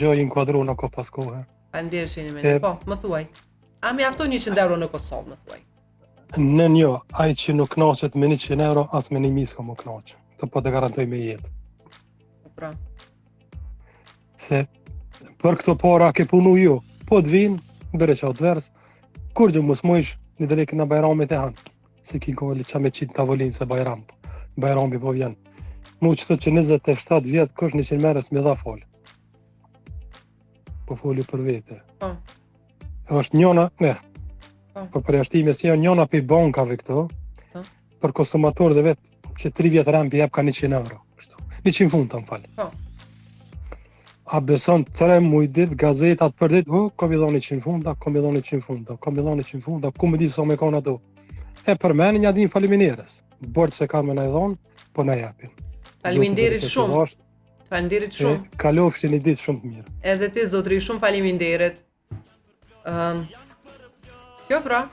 Gjo i inkuadru në kohë pas kohe. Faleminderit që jeni me ne. Po, më thuaj. A mjafton 100 euro në Kosovë, më thuaj. Në një, ai që nuk knaqet me 100 euro, as me një mijë s'ka m'u knaq. Këtë po të garantoj me jetë. Po pra. Se për këto para ke punu ju, po të vinë, bereqat vers, kurgjë mos mujsh, një drekë në bajramit e hanë. Se ki kohë që me qitë tavolinë se bajram, bajrami po vjen. Mu që të që 27 vjetë, kush 100 euro s'mi dha fol. Po foli për vete. Po. Është njona, ne, Po. për përjashtime si janë njona prej bankave këto, Po. për konsumatorët e vet që 3 vjet rend jep ka 100 euro. Kështu. 100 funta, më fal. Po. A beson 3 muj ditë gazetat për ditë, hu, kom i dhonë 100 funta, kom i dhonë 100 funta, kom i dhonë 100 funta, ku më di sa me kanë ato. E përmenin ja din faleminderit. Borxh se kanë me na i dhonë, po na japin. Faleminderit Zoti bereqet shumë. dhashtë, Faleminderit e shumë. Kalofshi një ditë shumë të mirë. Edhe ti zotri, shumë faleminderit. Ëm Kjo pra.